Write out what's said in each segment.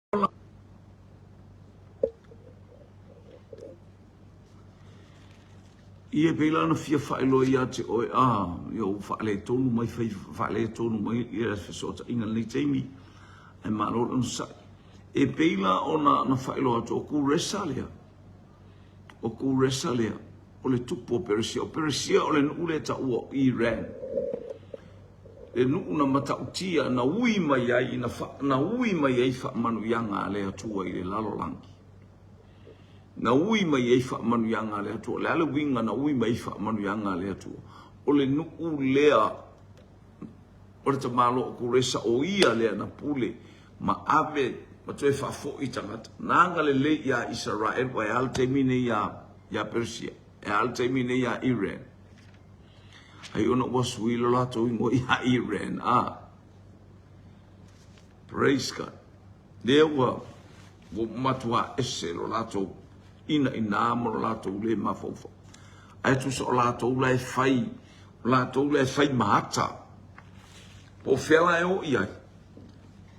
Ia pei la ona fia faailoa ia te oe, a, ia ua faaletonu mai, fai faaletonu mai ia fesootaiga i lenei taimi, ae malo le onosai. E pei la ona na faailoa atu, o Kuresa lea, o Kuresa lea, o le tupu o Peresia. O Peresia o le nuu lea e taua o Iran. Le nuu na matautia, na ui mai ai, na, fa, na ui mai ai faamanuiaga a le Atua i le lalolagi. Na ui mai ai faamanuiaga a le Atua. O le a le uiga na ui mai ai faamanuiaga a le Atua? O le nuu lea o le tamaloa o Kuresa, o ia lea na pule ma ave ma toe faafoi tagata. Na agalelei ia Isaraelu, ae a le taimi nei ia, ia Peresia, e a le taimi nei ia Iran. Ai ona ua sui lo latou ingoa ia Iran, a. Praise God. Lea ua, ua matua ese lo latou inaina ma lo latou le mafaufau. Ae tusa o latou la e fai, o latou la e fai ma ata. Po o fea la e o i ai?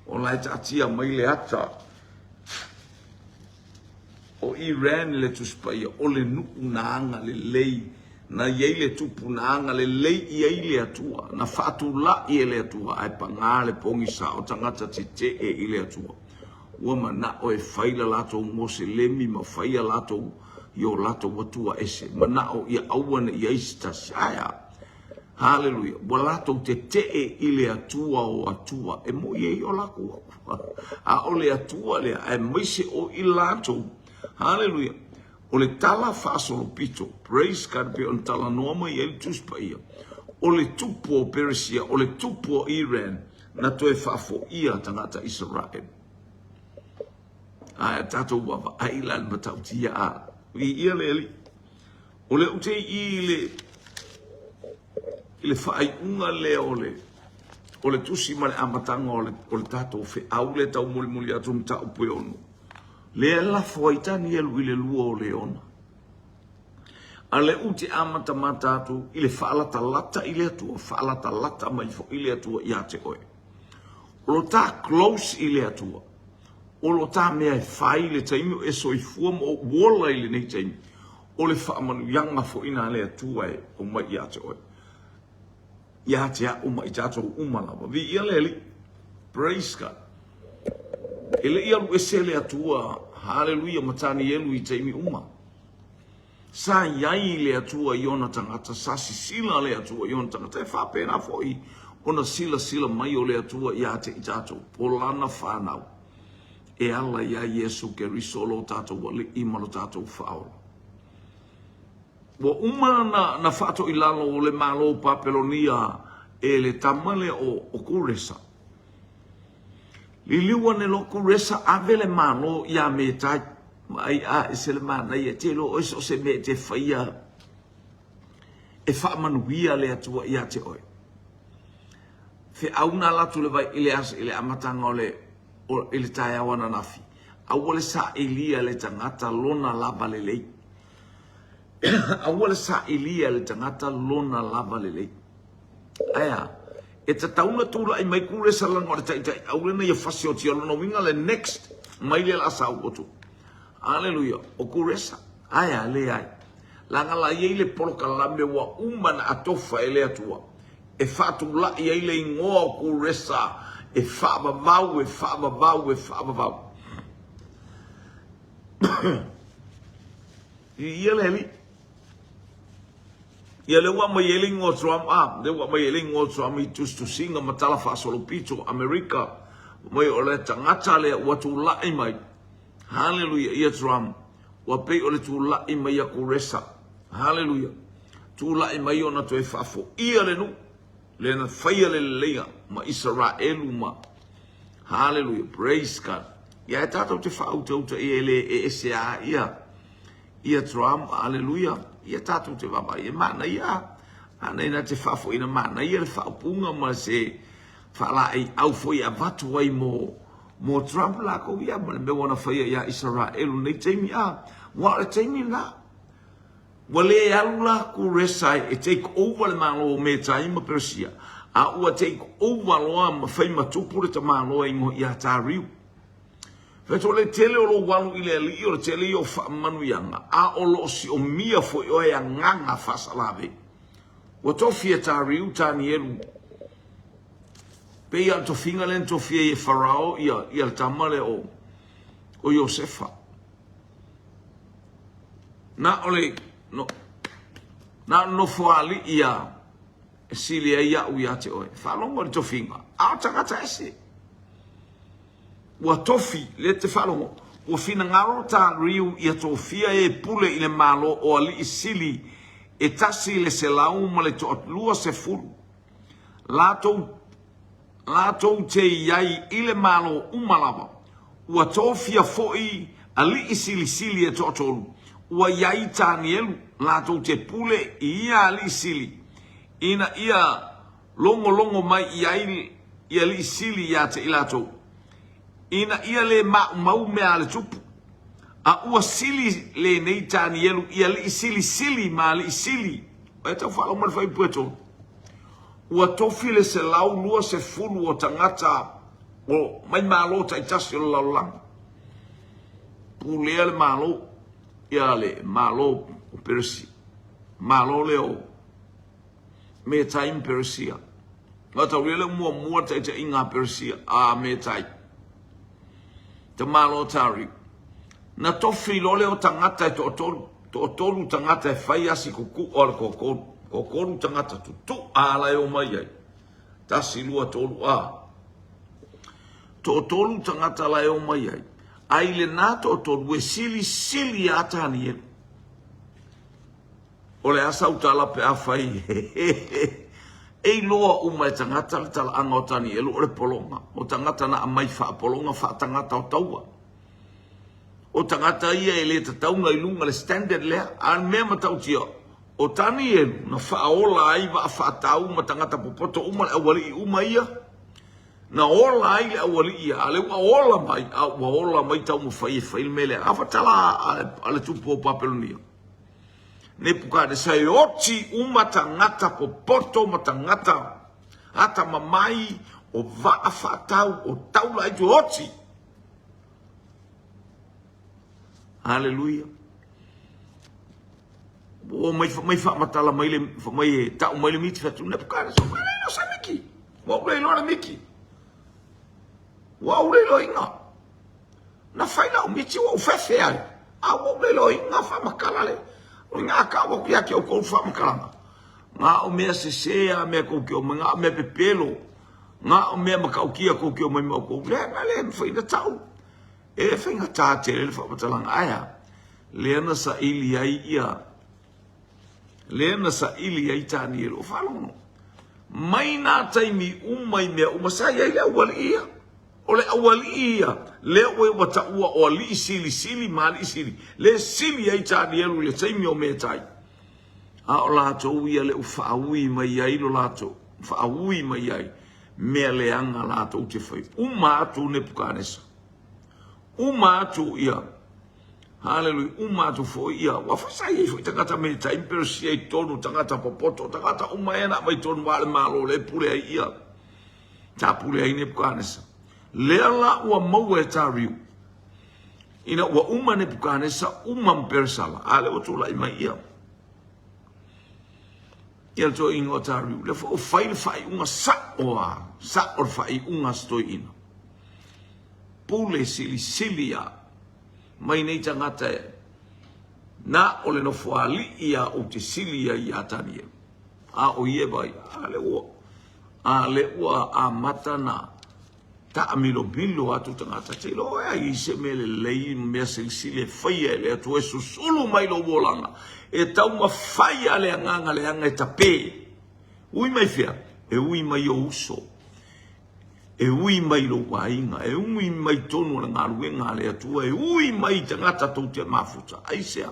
O la e taatia mai le ata o Iran i le Tusi Paia, o le nuu na agalelei, na i ai le tupu na agalelei i ai le Atua, na faatulai e le Atua, ae paga le pogisa o tagata tetee i le Atua. Ua manao e fai la latou Moselemi ma fai a latou i o latou atua ese, manao ia aua ne i i ai se tasi. Ae a? Haleluia! Ua latou tetee i le Atua o Atua, e moi ai o latou Atua, a o le Atua lea, aemaise o i latou. Haleluia! O le tala faasolopito, praise God, pei ona talanoa mai ai le Tusi Paia, o le tupu o Peresia, o le tupu o Iran, na toe faafoia tagata Isaraelu. Ae tatou vaavaai la i le matautia a, viia le Alii. O lea ou te i i le, i le faaiuga lea o le, o le tusi ma le amataga o le, o le tatou feau lea taumolimoli atu mataupu e ono. Lea e lafo ai Tanielu i le lua o Leona. A lea ou te amatamata atu i le faalatalata i le Atua, faalatalata mai foi le Atua ia te oe. O lo ta close i le Atua, o lo ta mea e fai i le taimi o e soifua ma ou ola i lenei taimi, o le faamanuiaga foi na le Atua e aumai ia te oe, ia te au ma i tatou uma lava. Viia le Alii. Praise God. E le i alu ese le Atua, haleluia, ma Tanielu i taimi uma. Sa i ai le Atua i ona tagata, sa sisila le Atua i ona tagata, e faapena foi ona silasila mai o le Atua ia te i tatou, o lana whanau, e ala iā Iesu Keriso lo tatou Alii ma lo tatou Faaola. Ua uma na, na faatoilalo o le Malo o Papelonia e le tama lea o, o Kuresa. Liliu ane loa Kuresa ave le Malo iā Metai. Vaai a ese le manaia, te iloa oe so o se mea e te faia e faamanuia le Atua ia te oe. Feau na alu atu le vai i le aso i le amataga o le o, i le taeao ananafi. Aua le sailia le tagata lona lava lelei. Aua le sailia le tagata lona lava lelei. Ae a? E tatau ona tulai mai Kuresa leaga o le taitai aule na ia fasi o tia lona uiga le next mai le la sau otu. Aleluia, o Kuresa. Ae a leai. Leaga la iai le polokalame ua uma na atofa e le Atua e faatulai ai le igoa o Kuresa e faavavau, e faavavau, e faavavau. Viia le Alii. Ia lea ua aumai ai le igoa o Trump, a, lea ua aumai ai le igoa o Trump i tusitusiga ma tala faasolopito o Amerika, mai o le tagata lea ua tulai mai. Haleluia, ia Trump, ua pei o le tulai mai a Kuresa. Haleluia. Tulai mai ona toe faafoia le nuu, lea na faia le leleia ma Isaraelu ma Haleluia, praise God. Ia e tatou te faautauta ia e le e ese a ia. Ia Trump, aleluia, ia tatou te vaavaai, e manaia, manaia na te faafoiina, manaia le faaupuga ma se faalaeiau foi e avatu ai mo, mo Trump lakou ia ma le mea ua na faia ia Isaraelu nei taimi, a, ua o le taimi lena. Ua le alu la Kuresa e take over le Malo o Metai ma Persia, a ua take over loa ma fai ma tupu le tamaloa ingoa ia Tariu. Fai atu, O le tele o lou alu i le Alii, o le tele ia o faamanuiaga, a o lo o siomia foi oe e agaga faasalavei. Ua tofi e Tariu Tanielu, pei lava o le tofiga lea na tofia ai e Farao ia, ia le tama lea o, o Iosefa. Na o le, no, na o le nofoalii a e sili ai au ia te oe. Faalogo i le tofiga, a o tagata ese. Ua tofi, lea te faalogo, ua finagalo Tariu ia tofia e pule i le Malo o alii sili e 120, latou, latou te i ai i le Malo uma lava. Ua tofia foi alii silisili e toatolu, ua i ai Tanielu, latou te pule i ia alii sili, ina ia logologo mai i ai i alii sili ia te i latou, ina ia le maumau mea a le tupu. A ua sili lenei Tanielu i alii silisili ma alii sili. E tau faalogo mai le fuaiupu e 3. Ua tofi le 120 o tagata o mai malo taitasi o le lalolagi. Pulea le Malo, ia le Malo o Peresia. Malo lea o Metai ma Peresia. Na taulia le muamua taitaiga a Peresia, a Metai. Tamalo Tari. Na tofi loa lea o tagata e toatolu, toatolu tagata e fai asi kuku'a o le toatolu, toatolu tagata tutu'a la e omai ai. Tasi, lua, tolu, a. Toatolu tagata la e omai ai. A i lena toatolu e silisili a Tanielu. O le a sau tala pe a fai e iloa uma e tagata le talaaga o Tanielu o le pologa, o tagata na aumai faapologa faatagata o taua. O tagata ia e le tatau ona i luga le standard lea, a o le mea matautia, o Tanielu na faaola ai vaa faatau ma tagata popoto uma le aualii uma ia, na ola ai le aualii ia, a o lea ua ola mai, a ua ola mai taumafai e fai le mea lea. A fatala a le tupu o Papelonia. Nepukanesa e oti uma tagata popoto ma tagata atamamai o vaa faatau o taula ai tu oti. Haleluia. Ua mai mai faamatala mai le mai e tau mai le miti fatu Nepukanesa ua le iloa se miki. Ua ou le iloa le miki. Ua ou le iloaina. Na fai lau miti ua ou fefe ai, a ua ou le iloaina faamatala le o ina a tau atu ia te outou le faamatalaga. Na o mea sese a mea tou te omai, na o mea pepelo, na o mea matautia tou te omai ma outou. Lea na le mafai ona tau. E faigata tele le faamatalaga. Ae a? Lea na saili ai ia lea na saili ai Tanielo. O faalogo mai nā taimi uma i mea uma sa i ai le aualii ia. O le aualii ia, lea ua ua taua o alii silisili ma alii sili, lea sili ai Tanielu i le taimi o Metai. A o latou ia lea ua faaui mai ai lo latou, faaui mai ai mea leaga latou te fai. Uma atu Nepukanesa. Uma atu ia Haleluia, uma atu foi ia, ua foi sa i ai foi tagata Metai ma Peresia i totonu, tagata popoto, tagata uma ea na aumai i totonu a le Malo lea e pule ai ia. Sa pule ai Nepukanesa. Lea la ua maua e Tariu, ina ua uma Nepukanesa, uma ma Peresala, a lea ua tulai mai ia. Ia le toeaina o Tariu, lea foi ua fai le faaiuga sa'o a, sa'o le faaiuga a si toeaina. Pule silisili a mai nei tagata e na o le nofoalii a ou te sili ai iā Tanielu. A o ia e vaai, a lea ua A lea ua amata na taamilomilo atu tagata, te iloa oe a i ai se mea lelei ma mea silisili e faia e le Atua e susulu mai lou olaga, e taumafai lava le agaga leaga e tape. Ui mai fea? E ui mai ou uso, e ui mai lou aiga, e ui mai tonu o le galuega a le Atua, e ui mai i tagata tou te mafuta. Aisea?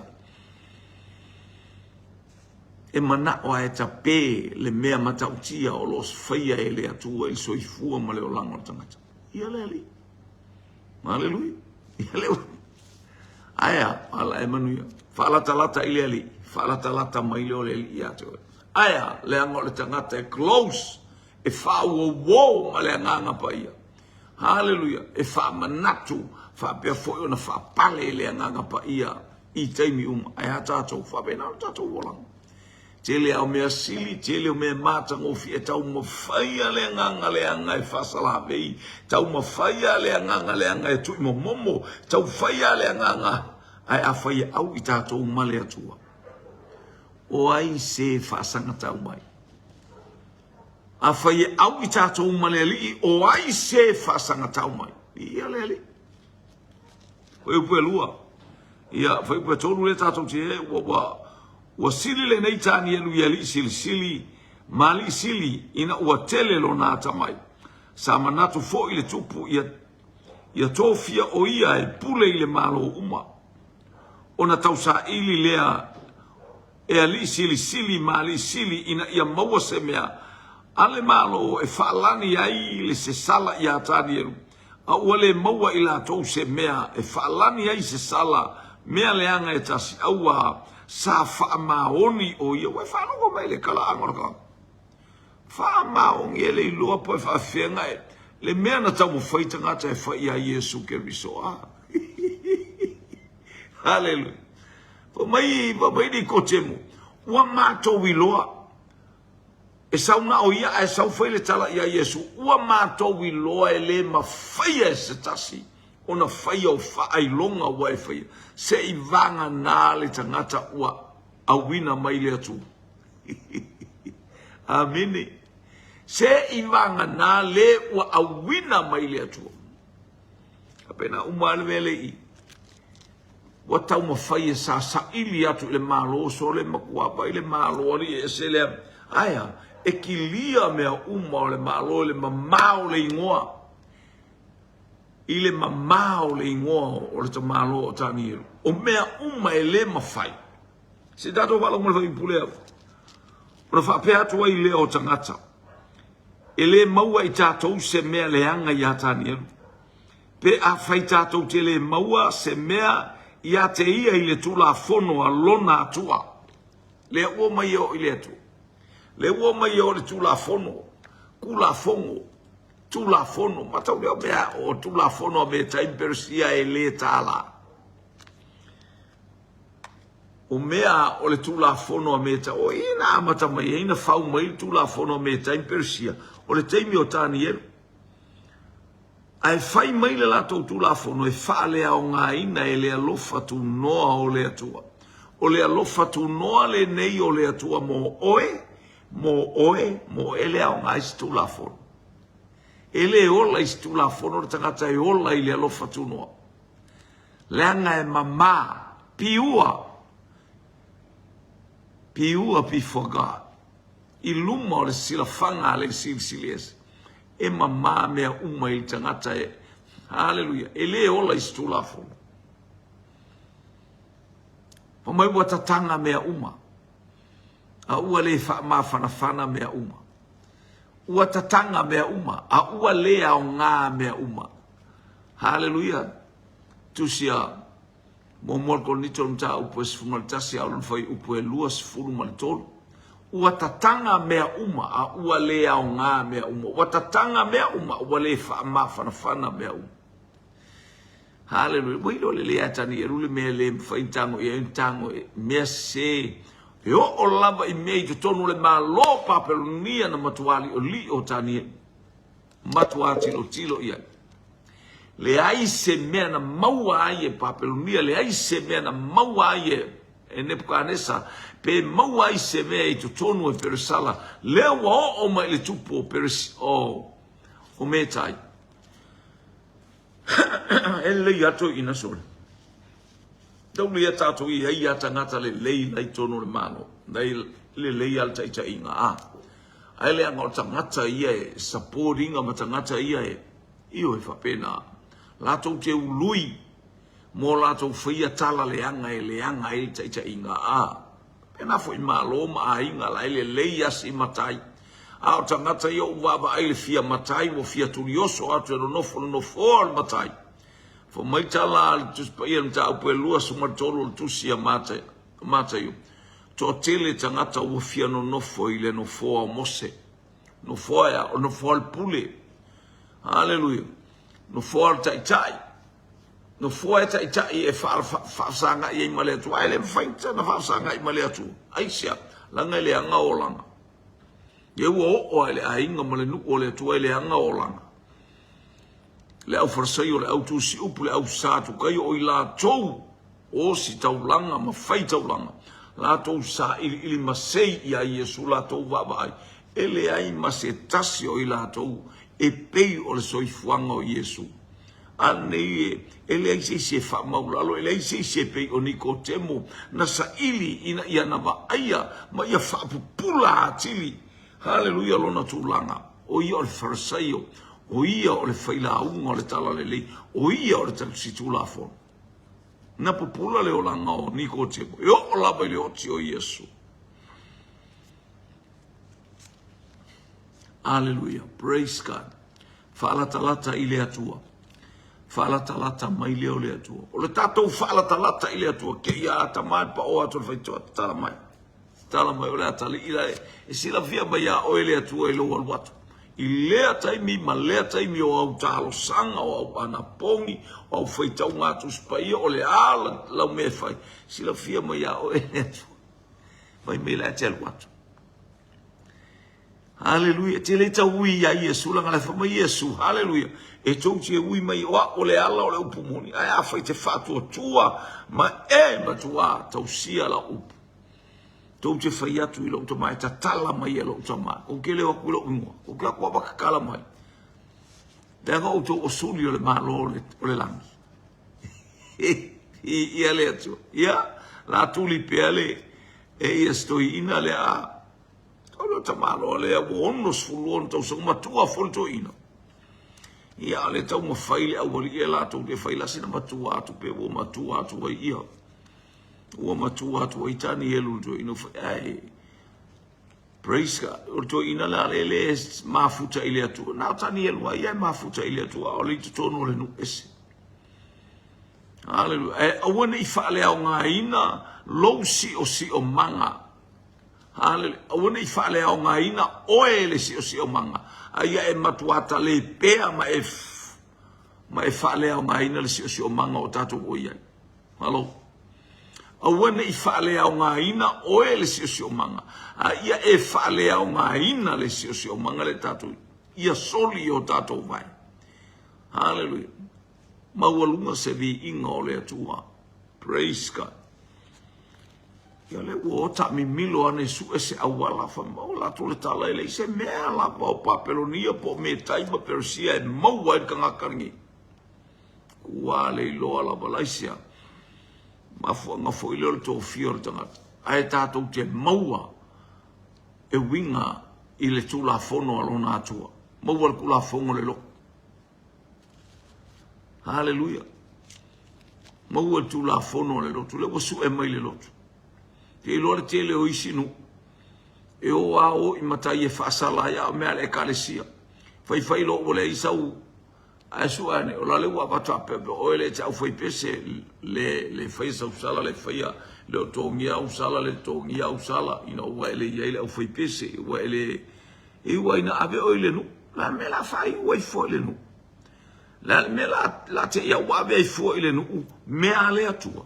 E manao lava e tape le mea matautia o lo o faia e le Atua i le soifua ma le olaga o le tagata. Ia le Alii. Aleluia. Ia le Ae a, ala e manuia. Faalatalata i le Alii, faalatalata mai lea o le Alii ia te oe. Ae a, leaga o le tagata e close, e faauouo ma le Agaga Paia. Haleluia! E faamanatu faapea foi ona faapale i le Agaga Paia i taimi uma. Ae a tatou? Faapena lo tatou olaga. Tele a o mea sili, tele o mea matagofie e taumafaia le agaga leaga e faasalavei, taumafaia le agaga leaga e tuimomomo, taufaia le agaga ae afai e au i tatou ma le Atua. O ai se faasagatau mai? Afai e au i tatou ma le Alii, o ai se faasagatau mai? Viia le Alii. Fuaiupu e 2. Ia, fuaiupu e 3 lea tatou te i ai, ua, ua, ua sili lenei Tanielu i alii silisili ma alii sili ina ua tele lona atamai. Sa manatu foi le tupu ia, ia tofia o ia e pule i le Malo uma. Ona tausaili lea e alii silisili ma alii sili ina ia maua se mea a le Malo e faalani ai le sesala iā Tanielu, a ua le maua i latou se mea e faalani ai se sala mea leaga e tasi, auā sa faamaoni o ia. Ua e faalogo mai i le kalaaga o le tagata? Faamaoni e le iloa po e faafefea e le mea na taumafai tagata e fai iā Iesu Keriso. A Haleluia. Fai mai, fai mai Nikotemo, ua matou iloa E sau na o ia ae sau fai le tala ia Iesu, Ua matou iloa e le mafaia e se tasi ona faia o faailoga ua e faia, se i vagana le tagata ua auina mai le Atua. Amene. Se i vagana le ua auina mai le Atua. Faapena uma lava le mea le i. Ua taumafai e sasaili atu i le Malo sole matua vaai le Malo alii ese lea. Ae a? E kilia mea uma o le Malo i le mamao o le igoa, i le mamao o le igoa o le tamaloa o Tanielu. O mea uma e le mafai. Se i tatou faalogo mai le fuaiupu lea. Ona faapea atu ai lea o tagata, e le maua i tatou se mea leaga ia Tanielu. Pe afai tatou te le maua se mea ia te ia i le Tulafono a lona Atua. Lea ua omai e oo i le Atua. Lea ua omai e oo i le Tulafono, Tulafono, Tulafono. Matau lea o mea o Tulafono a Metai ma Peresia e le tālā. O mea o le Tulafono a Metai, o i na amata mai ai na fau mai le Tulafono a Metai ma Peresia, o le taimi o Tanielu. Ae fai mai le latou Tulafono e faaleaogaina e le alofa tunoa o le Atua. O le alofa tunoa lenei o le Atua mo oe, mo oe, mo e le aoga ai se Tulafono. E le ola i se Tulafono le tagata e ola i le alofa tunoa. Leaga e mama, pure, pure before God. I luma o le silafaga a le Silisili Ese. E mamā mea uma i le tagata e, haleluia, e le ola i se Tulafono. Fai mai ua tataga mea uma, a ua le faamafanafana mea uma. Ua tataga mea uma, a ua le aoga mea uma. Haleluia. Tusi a Muamua le Korinito le mataupu e 11 a o lona fuaiupu e 23. Ua tataga mea uma a ua le aoga mea uma. Ua tataga mea uma ua le faamafanafana mea uma. Haleluia. Ua iloa lelei ia Tanielu le mea e le mafai ona tago i ai, ona tago i mea sese. E oo lava i mea i totonu o le Malo o Papelonia na matua li'oli'o o Tanielu. Matua tilotilo i ai. Leai se mea na maua ai e Papelonia, leai se mea na maua ai e, e Nebukanesa, pe maua ai se mea i totonu e Peresala, lea ua oo mai i le tupu o, Peres, o, o Metai. E lelei atu i ina sole. Taulu ia tatou i ai ia tagata lelei la i totonu o le Malo, lai lelei a le taitaiga a. Ae leaga o tagata ia e support ina ma tagata ia e, ioe faapena, latou te ului mo latou faia tala leaga e leaga ai le taitaiga a. Faapena foi Malo ma aiga la e lelei asi matai. A o tagata ia ua vaavaai i le fia matai ua fia tulioso atu e nonofo i le nofoa o le matai. Fai mai tala a le Tusi Paia i le mataupu e 23 o le Tusi a Mataio, Toatele tagata ua fia nonofo i le nofoa o Mose. Nofoa ea? O le nofoa o le pule. Haleluia. Nofoa o le Taitai, nofoa e taitai e faafesagai ai ma le Atua, ae le mafai ona faafesagai ma le Atua. Aisea? Leaga e leaga olaga. Ia ua oo lava i le aiga ma le nuu o le Atua e leaga olaga. Le au Farisaio, le au tusi upu, le au Satukaio, o i latou ositaulaga ma faitaulaga, latou sailiili masei iā Iesu latou vaavaai, e leai ma se tasi o i latou e pei o le soifuaga o Iesu. A lenei e leai se isi e faamaulalo, e leai se isi e pei o Nikotemo na saili ina ia na vaaia ma ia faapupula atili, haleluia, lona tulaga. O ia o le Farisaio, o ia o le failauga o le Talalelei, o ia o le tausi Tulafono. Na pupula le olaga o Nikotemo e oo lava i le oti o Iesu. Aleluia. Praise God. Faalatalata i le Atua. Faalatalata mai lea o le Atua. O le tatou faalatalata i le Atua, ke ia ata mai pa o atu le faitoa, tatala mai. Tatala mai o le atalii la e, e silafia mai iā oe le Atua i lou alu atu. I lea taimi ma lea taimi o au talosaga, o au anapogi, o au faitauga a Tusi Paia, o le a lau mea e fai, silafia mai iā oe le Atua. Fai mai la e te alu atu. Haleluia. Te le tau ui ia Iesu, langa le fai mai Iesu. Haleluia. E tou te ui mai o au o le ala o le upu moni. Ae afai te faatuatua ma e matuā tausia lau upu. Tou te fai atu i lou tama e tatala mai e lou tama. Ou te le o atu i lou ingoa. Ou te atu ava tatala mai. Leaga outou o suli o le Malo o le lagi. Ia le Atua. Ia, la tuli pea le e ia se toeaina lea a. O le tamaloa lea ua 62 ona tausaga matua foi le toeaina. Ia, a o le taumafai le aualii e latou te fai la sina matua atu pe ua matua atu ai ia. Ua matua atu ai Tanielu le toeaina fai ai. Praise God. O le toeaina la le le mafuta i le Atua. Na o Tanielu a ia e mafuta i le Atua, a o le i totonu o le nuu ese. Haleluia. Ae aua ne i faaleaogaina lou siosiomaga. Haleluia. Aua ne i faaleaogaina oe e le siosiomaga, a ia e matuā tale pea ma e ma e faaleaogaina le siosiomaga o tatou ua i ai. Malo. Aua ne i faaleaogaina oe le siosiomaga, a ia e faaleaogaina le siosiomaga le tatou ia soli i o tatou vae. Haleluia. Maualuga se viiga o le Atua. Praise God. Ia lea ua o taamimilo ane sue se auala fai mai o latou le tala e leai se mea lava o Papelonia po o Metai ma Peresia e maua ai le tagata lenei. Ua le iloa lava laisia. Mafuaaga foi lea o le tofia o le tagata. Ae tatou te maua e uiga i le Tulafono a lona Atua. Maua le Tulafono o le lotu. Haleluia. Maua le Tulafono a le lotu. Lea ua sue mai le lotu. Te iloa le tele o isi nuu. E o a o i matai e faasala ai a o mea a le ekalesia. Faifai loa ua leai sau ae sue ane, o la le ua avatu a pepe oe le te au fai pese le le faia sau sala le faia le o togia au sala le togia au sala ina ua ele iai le au fai pese ua ele e ua ina ave oe i le nuu la mea la fai ua i fua i le nuu la le mea la la te ia ua ave ai fua i le nuu mea a le Atua.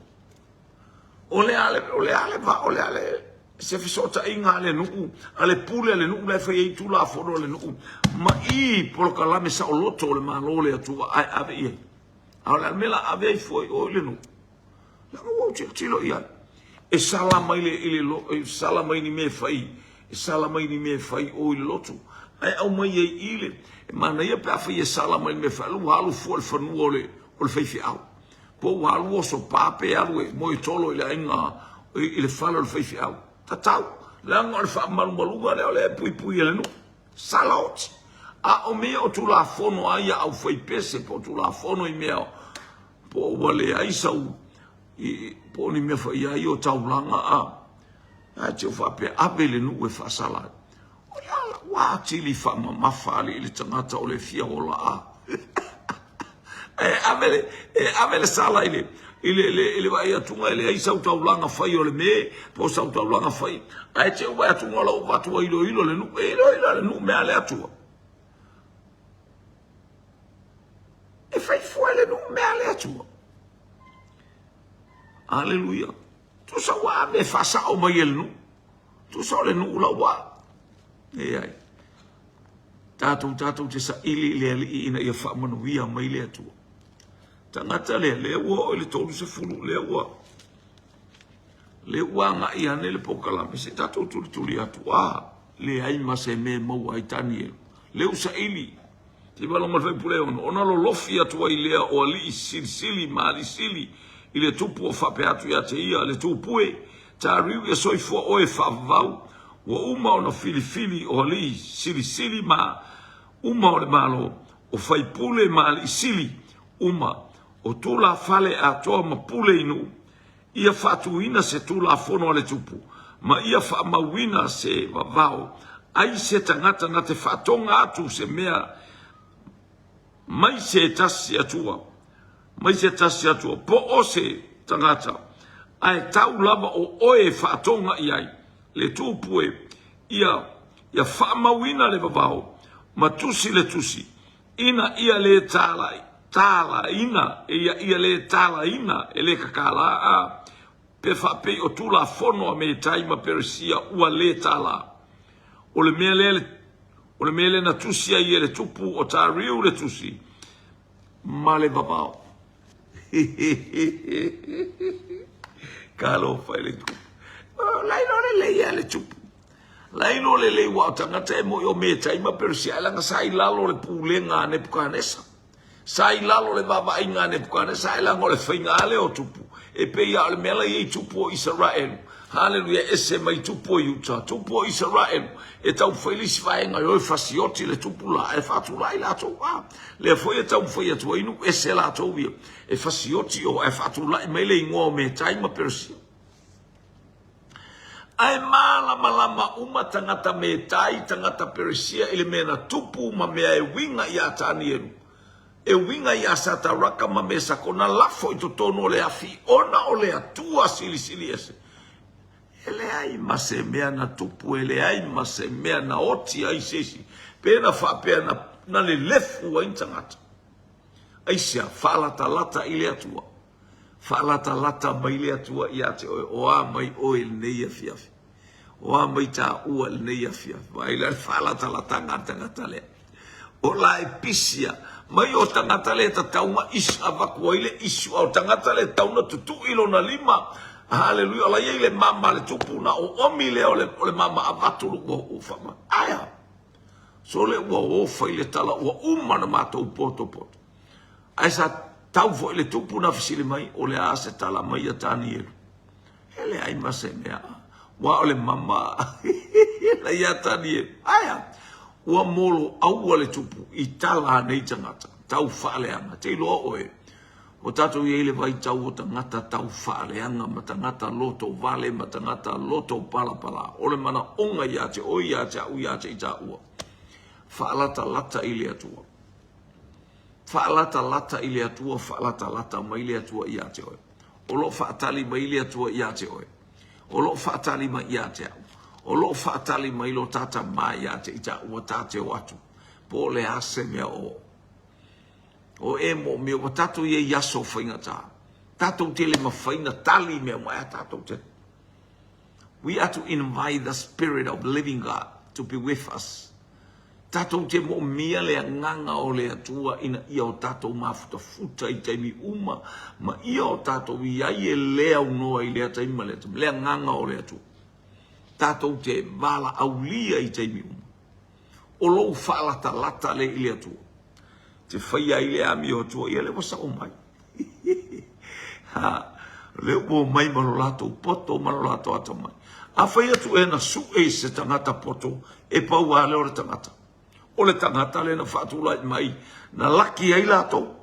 O le a le, o le a le va, o le a le, se fesootaiga a le nuu, a le pule a le nuu la e fai ai Tulafono a le nuu, ma i polokalame saoloto o le Malo o le Atua ae ave i ai. A o le a le mea la ave ai fua i o i le nuu? Leaga ua ou tilotilo i ai. E sala mai le, i le, lo, e sala mai ni mea e fai, e sala mai ni mea e fai o i le lotu. Ae aumai ai i le, e manaia pe afai e sala mai le mea e fai, ua alu fua i le fanua o le, o le faifeau. Po ua alu oso pa pe alu e moe tolo i le aiga i le fale o le faifeau. Tatau, leaga o le faamalumaluga lea o lea e puipui e le nuu. Sala oti. A o mea o Tulafono a ia au faipese po o Tulafono i mea po o ua leai sau i, po o ni mea foi ia o taulaga a. Ae te o faapea ave le nuu e faasala ai. O le ala ua atili faamamafa alii le tagata o le fia ola a. E ave le, e ave le sala i le, i le, le, i le vaai atuga e leai sau taulaga fai o le me, po o sau taulaga fai. Ae te u vaai atuga o lau avatu a iloilo le nuu, e iloilo le nuu mea a le Atua. E le nuu mea a le Atua. Aleluia. Tusa ua ave e faasao mai e le nuu. Tusa o le nuu la ua. Leai. Tatou tatou te saili i le Alii ina ia faamanuia mai le Atua. Tagata lea, lea ua oo i le 30, lea ua lea ua agai ane le polokalame, se tatou tulituli atu, a leai ma se mea e maua ai Tanielu. Lea ua saili, se i faalogo mai le faipule ono, ona lolofi atu ai lea o alii silisili ma alii sili i le tupu o faapea atu ia te ia, le tupu e, Tariu ia soifua oe faavavau, ua uma ona filifili o alii silisili ma uma o le Malo, o faipule ma alii sili uma, o tulafale atoa ma pule i nuu, ia faatuina se tulafono a le tupu, ma ia faamauina se vavao ai se tagata na te faatoga atu se mea mai se tasi Atua, mai se tasi Atua, po o se tagata, ae tau lava o oe e faatoga i ai le tupu e ia, ia faamauina le vavao ma tusi le tusi, ina ia le tala, talaina, ia, ia le talaina e le kakala a, pe faapei o Tulafono a Metai ma Peresia ua le tala. O le mea lea, o le mea lea na tusi ai e le tupu o Tariu le tusi ma le vavao. Talofa i le tupu. La iloa lelei lava le tupu. La iloa lelei ua o tagata e moi o Metai ma Peresia, ae leaga sa i lalo o le pulega a Nepukanesa. Sa i lalo o le vaavaaiga a Nepukanesa, ae leaga o le faiga lava lea o tupu, e pei lava o le mea la e i ai tupu o Isaraelu. Haleluia, e ese mai tupu o Iuta, tupu o Isaraelu, e taumafai le isi vaega e o e fasioti le tupu la, ae faatulai latou. A, lea foi e taumafai atu ai nuu ese latou ia, e fasioti o, ae faatulai mai le igoa o Metai ma Peresia. Ae malamalama uma tagata Metai, tagata Peresia i le mea na tupu ma mea e uiga iā Tanielu, e uiga iā Sataraka ma Mesako, na lafo i totonu o le afi ona o le Atua Silisili Ese. E leai ma se mea na tupu, e leai ma se mea na oti ai se isi, pe na faapea na, na lelefu ai ni tagata. Aisea? Faalatalata i le Atua. Faalatalata mai le Atua ia te oe, o a mai oe i lenei afiafi? O a mai tāua i lenei afiafi? Vaai la le faalatalataga a le tagata lea. O la e pisia mai o tagata lea e tatau ma is, avatu ai le isu, a o tagata lea e tatau na tutui lona lima. Haleluia, o la e i ai le mama a le tupu na oomi lea o le, o le mama avatu lo ua, ua faama. Aia, sole ua o fai le tala, ua uma na matou potopoto. Ae sa tau foi le tupu na fesili mai, o le a se tala mai ia Tanielu? E leai ma se mea. Ua o le mama la ia Tanielu. Aea, ua molo aua le tupu i tala a nei tagata, tau faaleaga. Te iloa oe, ua tatou i ai le vaitau o tagata tau faaleaga ma tagata loto vale ma tagata loto palapala. O le manaoga ia te oe, ia te au, ia te i tāua. Faalatalata i le Atua. Faalatalata i le Atua, faalatalata mai le Atua ia te oe. O lo o faatali mai le Atua ia te oe. O lo o faatali mai ia te au. O lo o faatali mai lo tata ma ia te i tāua tā te o atu. Po o le a se mea o o e mo mea ua tātou i ai aso faigata. Tātou te le mawhai na tali mea mai a tātou te. We are to invite the spirit of living God to be with us. Tatou te moomia le agaga o le Atua ina ia o tatou mafutafuta i taimi uma ma ia o tatou i ai e le aunoa i lea taimi ma lea taimi. Le agaga o le Atua. Tatou te valaaulia i taimi uma. O lou faalatalata lea i le Atua. Te faia ai le amio Atua, ia lea ua sao mai. Ha, lea ua omai ma lo latou poto ma lo latou atamai. Afai atu e na sue i se tagata poto, e pau lava lea o le tagata. O le tagata lea na faatulai mai, na laki ai latou,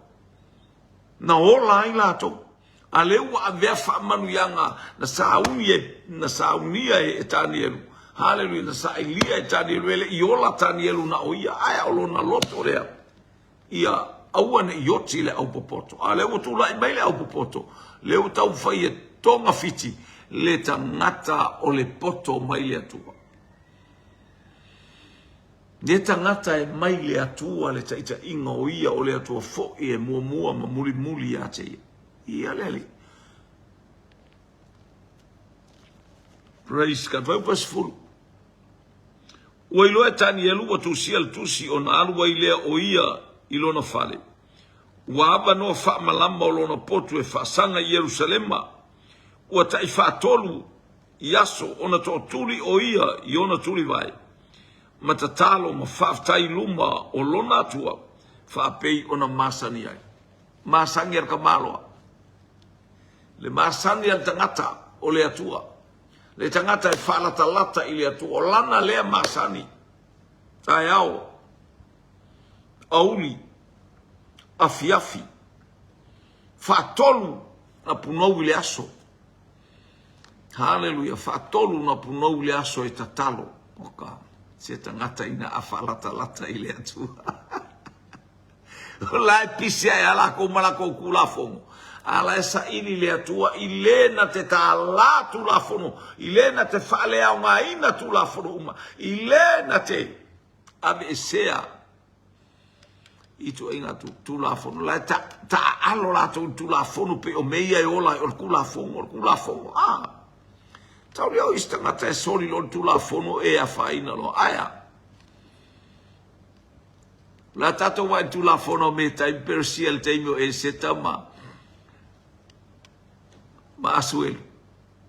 na ola ai latou. A lea ua avea faamanuiaga na sauni e, na saunia e Tanielu. Haleluia, na sailia e Tanielu, e le i ola Tanielu na o ia, ae o lona loto lea. Ia aua ne i oti le aupopoto. A o lea ua tulai mai le aupopoto, lea ua taumafai e togafiti le tagata o le poto mai le Atua. Le tagata e mai le Atua le taitaiga o ia o le Atua foi e muamua ma mulimuli ia te ia. Ia le Alii. Praise God. Fuaiupu 10. Ua iloa e Tanielu ua tusia le tusi ona alu ai lea o ia i lona fale. Ua avanoa faamalama o lona potu e faasaga i Ierusalema. Ua tai faatolu i aso ona tootuli o ia i ona tulivae ma tatalo ma faafetai i luma o lona Atua faapei ona masani ai. Masani a le tamaloa. Le masani a le tagata o le Atua. Le tagata e faalatalata i le Atua. O lana lea masani. Taeao, auli, afiafi, faatolu na punou i le aso. Haleluia, faatolu na punou i le aso e tatalo. Oka, se tagata ina a faalatalata i le Atua. O la e pisi ae a lakou ma lakou Tulafono, a la e saili le Atua i le na te tālā Tulafono, i le na te faaleaogaina Tulafono uma, i le na te aveesea i ituaiga Tulafono. La e taaalo latou i le Tulafono pei o mea ia e ola ai, o le Tulafono, o le Tulafono. A, tau lea o isi tagata e soli loa le Tulafono e afaina loa. Ae a? O le a tatou vaai i le Tulafono a Metai ma Peresia i le taimi o Eseta ma ma Asuelu.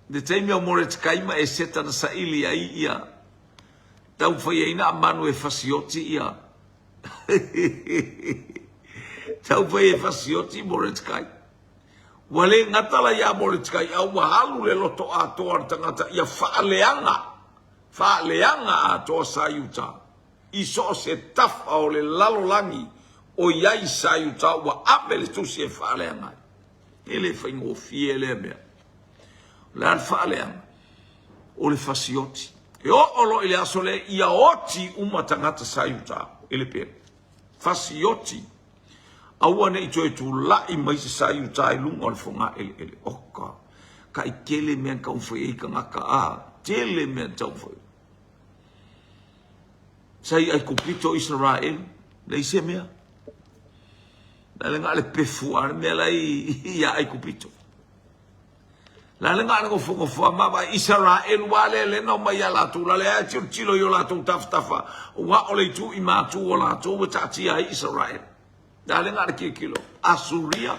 I le taimi o Moretekai ma Eseta na saili ai ia taumafai ai na amanu e fasioti ia taumafai e fasioti Moretekai. Ua le gata la iā Moretekai a ua alu le loto atoa o le tagata ia faaleaga, faaleaga atoa sa Iuta. I so o se tafa o le lalolagi o i ai sa Iuta ua ave le tusi e faaleaga ai. E le faigofie lea mea. O le a le faaleaga? O le fasioti. E oo loa i le aso lea ia oti uma tagata sa Iuta e le pele. Fasioti. Aua ne i toe tulai mai se sa Iuta i luga o le fogaeleele. Oka, kai tele mea na taumafai ai tagata, a, tele mea na taumafai. Sa i Aikupito o Isaraelu, leai se mea. Na le na o le pefu a le mea la i ia Aikupito. La le na o le nofonofo a ma Isaraelu a le le na omai ia latou la le a tilotilo i o latou tafatafa ua o le itu i matu o latou e taatia ai Isaraelu. La le na o le tilotilo Asuria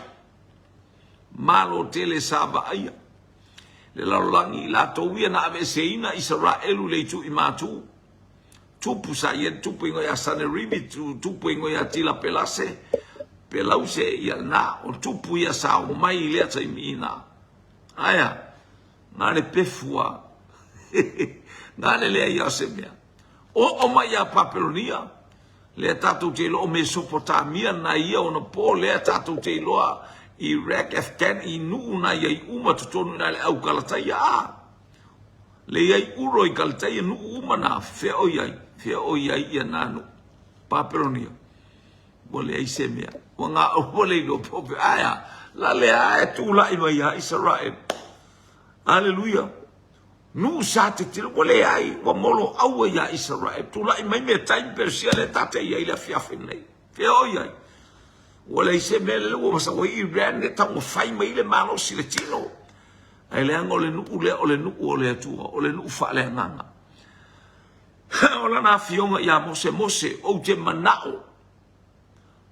malo tele sa vaaia le lalolagi, i latou ia na aveeseina Isaraelu i le itu i matu. Tupu sa i ai le tupu ingoa ia Saneribi, tupu ingoa ia Tilapelase, Pelause, ia na, o tupu ia sa o mai i lea taimi ina. Aia, na le pefu a, na le lea ia o se mea. Oo mai ia Papelonia, lea tatou te iloa o Mesopotamia na ia ona po, lea tatou te iloa Iraq, Afghan, i nuu na iai uma totonu ina le au Kalataia. A, le iai uro i Kalataia, nuu uma na, fea o iai, fea o iai ia na nuu. Papelonia, ua leai se mea. Ua ngā ua le iloa po o Ae a, la lea e tulai mai ia Israel. Aleluia. Nuu sa tetele, ua leai, ua moloaua iā Isaraelu. Tulai mai Metai ma Peresia lea ta te i ai i le afiafi lenei. Fea o i ai? Ua leai se mea lele ua masau ai Iran e taumafai mai le malosi le tino. Ae leaga o le nuu lea o le nuu o le Atua, o le nuu faaleagaga. O lana afioga ia Mose, Mose, ou te manao,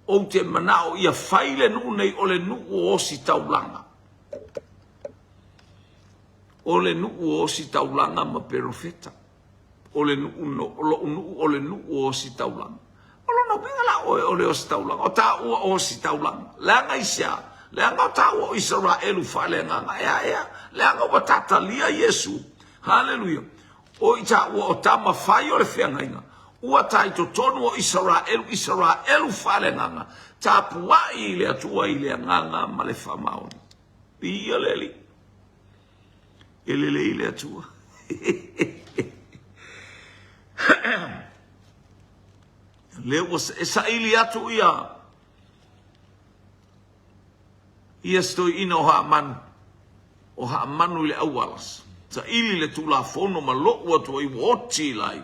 ou te manao ia fai le nuu nei o le nuu o ositaulaga. O le nuu o ositaulaga ma perofeta. O le nuu no, o loʻu nuu o le nuu o ositaulaga. O lona uiga la oe o le ositaulaga, o tāua o ositaulaga. Leaga i se a? Leaga o tāua o Isaraelu faaleagaga, ea ea, leaga ua tatalia Iesu. Haleluia. O i tāua o tama fai o le feagaiga, ua tā i totonu o Isaraelu, Isaraelu faaleagaga, tapuai i le Atua i le agaga ma le faamaoni. Viia le Alii. E lelei le Atua. Lea ua e saili atu ia ia se toeaina o Haamanu, o Haamanu i le auala, saili le Tulafono ma lo'u atu ai ua oti lai.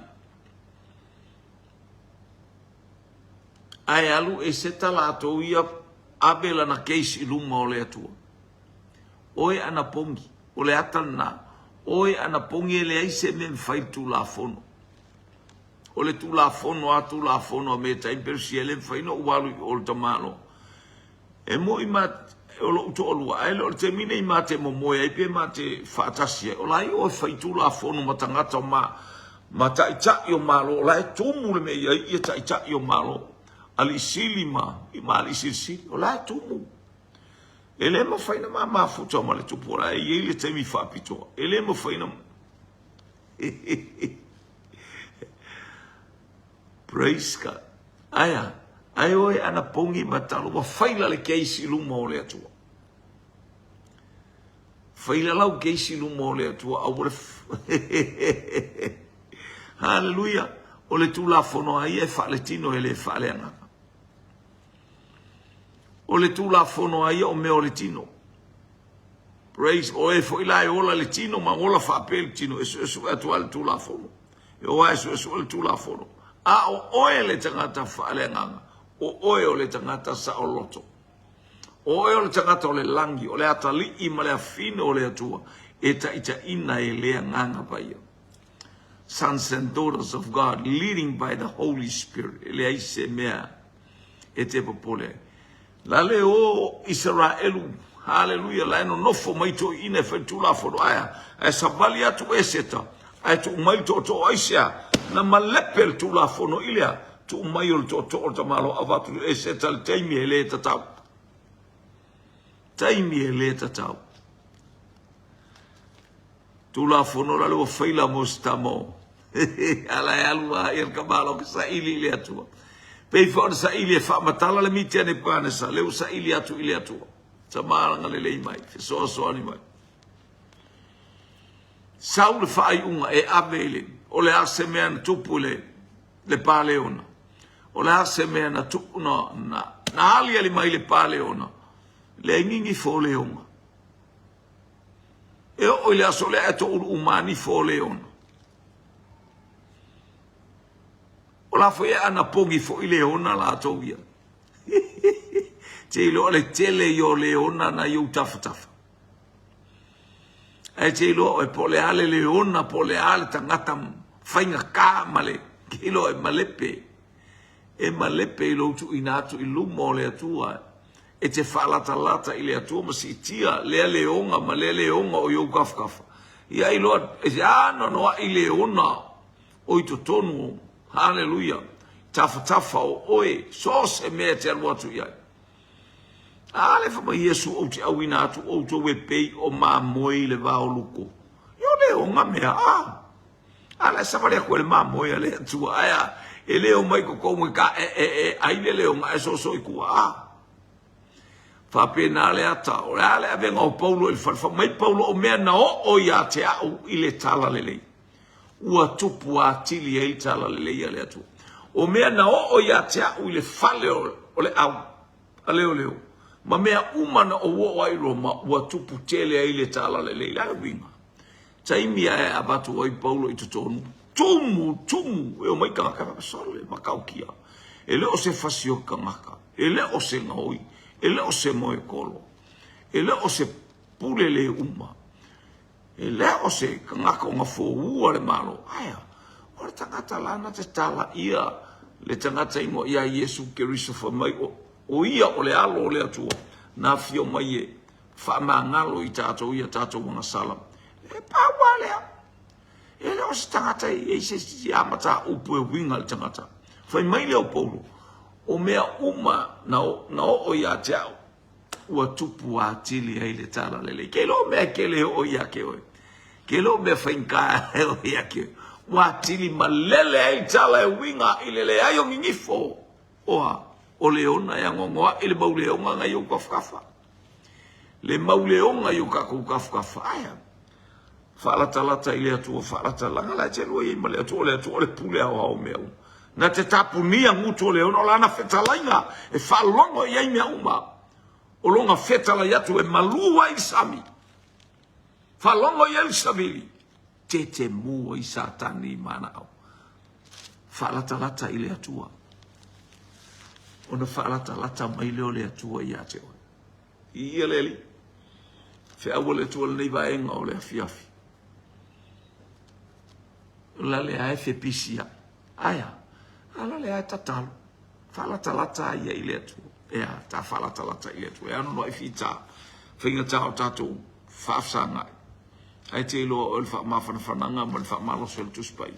Ae alu Eseta latou ia ave lana case i luma o le Atua. Oe anapogi, o le ata lena. Oe anapogi e leai se mea e mafai i le Tulafono. O le Tulafono a Tulafono a Meta i Peresia e le mafai ona ou alu i o le tamaloa. E moi ma o lou toalua, ae le o le taimi nei ma te momoe ai pe ma te faatasi ai. O la e o e fai Tulafono ma tagata o ma, ma taitai o Malo, o la e tumu le mea i ai ia taitai o Malo, alii sili ma, ma alii silisili, o la e tumu. E le mafai na ma mafuta ma le tupu, o la e i ai le taimi faapitoa. E le mafai na... Praise God. Aia, ae oe anapogi ma talo, ua faila le case i luma o le Atua. Faila lau case i luma o le Atua, aua le... Hallelujah. O le Tulafono a ia e faaletino e le faaleagaga. O le Tulafono a ia o mea o le tino. Praise, o e foi la e ola le tino ma ola faapea le tino, e suesue atu lava le Tulafono. E o lava e suesue le Tulafono. A o oe le tagata faaleagaga, o oe o le tagata saoloto. O oe o le tagata o le lagi, o le atalii ma le afine o le Atua, e taitaiina e le Agaga Paia. Sons and daughters of God, leading by the Holy Spirit. E leai se mea e te popole ai. La le o Isaraelu, haleluia, la e nonofo mai toeaiina e fai le Tulafono, ae a, ae savali atu Eseta, ae tuu mai le tootoo aisea, na malepe le Tulafono i le a, tuu mai o le tootoo o le tamaloa avatu i Eseta le taimi e le tatau. Taimi e le tatau. Tulafono la le ua faila mo se tama o. Ala e alu a ia le kamalo ke saili i le Atua. Pei foi ona saili e faamatala le miti a Nebukanesa, lea ua saili atu i le Atua. Tama agalelei mai, fesoasoani mai. Sau le faaiuga e ave i le, o le a se mea na tupu i le, le paleona. O le a se mea na tupu, na, na, na aliali mai le paleona. Leai gigifo o leona. E oo i le aso lea ae toulu uma nifo o leona. O la foi e anapogi foi leona latou ia. Te iloa le tele i o leona na i ou tafatafa. Ae te iloa oe po o le a le leona, po o le a le tagata faigata ma le, te iloa e malepe. E malepe i lou tuuina atu i luma o le Atua e te faalatalata i le Atua ma siitia lea leoga ma lea leoga o i ou tafatafa. Ia iloa e anoanoai leona o i totonu o, haleluia, tafatafa o oe, so o se mea e te alu atu i ai. A le fai mai Iesu, Ou te auina atu outou e pei o mamoe i le vao luko. Ia o leoga mea, a. A la e savali atu e le mamoe a le Atua, ae a, e le omai totonu e ka e, e, e ai le leoga ae soso i tua, a. Faapena le ata, o le a le avega o Paulo i le fale, fai mai Paulo o mea na oo ia te au i le talalelei. Ua tupu atili ai le talalelei a le Atua. O mea na oo ia te au i le fale o, o le au, a leoleo, ma mea uma na ou oo ai i Roma, ua tupu tele ai le talalelei. Le a le uiga? Taimi ae avatu ai Paulo i totonu, tumu, tumu, e omai tagata faapea, e matautia. E le o se fasi o tagata, e le o se gaoi, e le o se moekolo, e le o se pule le uma, e le o se tagata o gafoua le Malo. Ae, o le tagata lana te tala ia le tagata ingoa ia Iesu Keriso fai mai o, o ia o le alo o le Atua, na afio mai e faamagalo i tatou ia tatou agasala. E pau lava lea. E le o se tagata e i ai se isi a mataupu e uiga i le tagata. Fai mai lea o Paulo, o mea uma na, na oo ia te au, ua tupu atili ai le talalelei. Ke iloa o mea e le oo ia te oe. Ke iloa o mea faigata e oo ia te oe. Ua atili malele ai le tala e uiga i le leai o gigifo. Oa, o leona e agoagoaʻi le mau leoga na i ou tafatafa. Le mau leoga i o tatou tafatafa. Ae faalatalata i le Atua, faalatalata la e te lua i ai ma le Atua, o le Atua o le pule aoao o mea uma. Na te tapunia gutu o leona, o lana fetalaiga e faalogo i ai mea uma. O lona fetalai atu e malu ai le sami. Faalogo i ai le savili. Tetemu ai Satani i manao. Faalatalata i le Atua. Ona faalatalata mai lea o le Atua ia te oe. Viia le Alii. Feau a le Atua lenei vaega o le afiafi. O la le ae fepisi ai. Ae a? A la le ae tatalo. Faalatalata ai i le Atua. Ea, ta faalatalata i le Atua. E ano noai fita. Faigata o tatou faafesagai. Ae te iloa oe le faamafanafanaga ma le faamalosi o le Tusi Paia.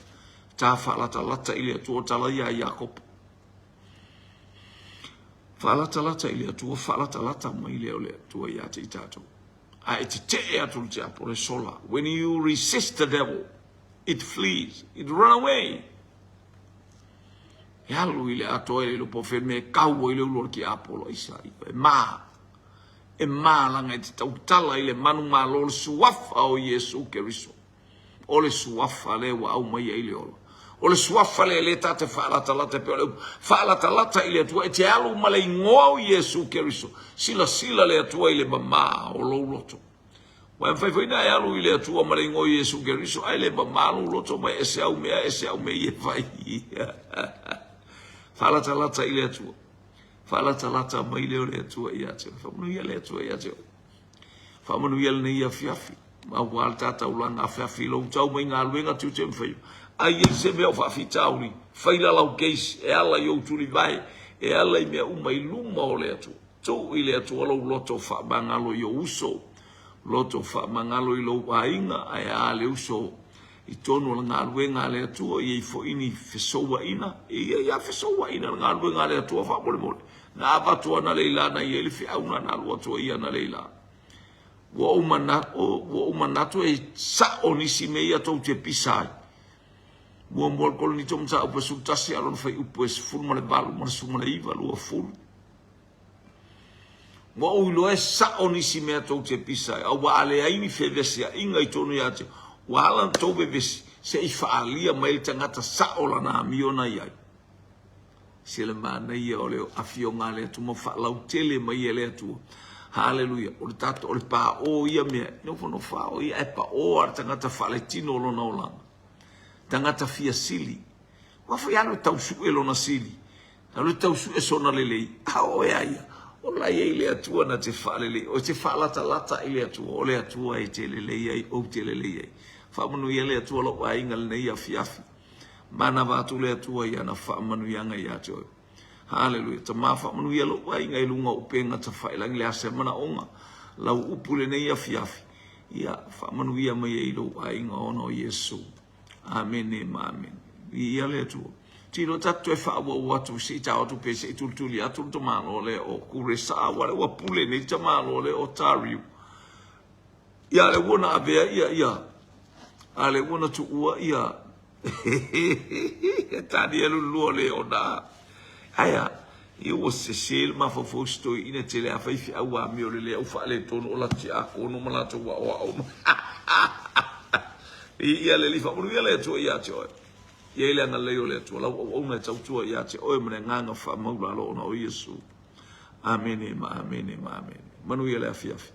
Ta faalatalata i le Atua o tala ia a Iakopo. Faalatalata i le Atua, faalatalata mai lea o le Atua ia te i tatou. A e tetee atu le tiapo, le sola. When you resist the devil, it flees, it run away. E alu i le atoa e le iloa po o fea mea e kau ai le ulu o le tiapolo. Aisa, e mā. E mā langa e te tautala i le manumalo o le suafa o Iesu Keriso. O le suafa lea ua aumai ai le ola. O le suafa lea lea ta te faalatalata e pei o le upu, faalatalata i le Atua, e te alu ma le igoa o Iesu Keriso. Silasila le Atua i le mama o lou loto. Ua e mafai foi na e alu i le Atua ma le igoa o Iesu Keriso, ae le mama lou loto ma e ese au mea, ese au mea ia e fai. Faalatalata i le Atua. Faalatalata mai lea o le Atua ia te oe. Faamanuia le Atua ia te oe. Faamanuia lenei afiafi, aua le ta taulaga afiafi i lou tau mai galuega tiute ma faiva. Ai i ai se mea o faafitauli, fai la lau case e ala i ou tulivae, e ala i mea uma i luma o le Atua. Tuu i le Atua lou loto faamagalo i ou uso, loto faamagalo i lou aiga, ae a le uso i tonu o le galuega a le Atua, i ai foi ni fesouaina, e i ai a fesouaina le galuega a le Atua faamolemole. Na avatu ana leila na i ai le feau na na alu atu ai ana leila. Ua ou manatu, ua ou manatu e sa'o nisi mea ia tou te pisa ai. Muamua le Korinito mataupu e 11 a lona fuaiupu e 18 ma le 19, 20. Ua ou iloa e sa'o nisi mea tou te pisa ai, aua a leai ni fevesia'iga i tonu ia te, ua ala ona tou vevesi, se i faalia mai le tagata sa'o lana amio na i ai. Se le manaia o le afioga a le Atua ma faalautele mai e le Atua. Haleluia. O le tatou, o le paʻō ia mea. Nofonofo lava o ia ae paʻō a le tagata faaletino o lona olaga. Tagata fia sili. Ua foi alu e tau sue lona sili. Alu e tau sue sona lelei. A o oe a ia? O la e i ai le Atua na te faalelei. Oe te faalatalata i le Atua. O le Atua e te lelei ai, ou te lelei ai. Faamanuia le Atua lou aiga lenei afiafi. Manava atu le Atua i ana faamanuiaga ia te oe. Haleluia. Tama faamanuia lou aiga i luga o upega tafailangi le ase manaoga. Lau upu lenei afiafi. Ia faamanuia mai ai lou aiga ona o Iesu. Amene ma amene. Viia le Atua. Tilo tatou toe faaauau atu se i tao atu pe se i tulituli atu le tamaloa lea o Kuresa aua lea ua pule nei le tamaloa lea o Tariu. Ia le ua na avea ia ia a le ua na tuua ia Tanielu lua le ona. Aia, ia ua sese le mafaufau si toeaina tele a faifeau amio le le au faaletonu o la tiakono ma latou aoao. Ia le Alii faamanuia le Atua ia te oe. Ia i le agalelei o le Atua lau auauna e tautua ia te oe ma le agaga faamaulalo ona o Iesu. Amene ma amene ma amene. Manuia le afiafi.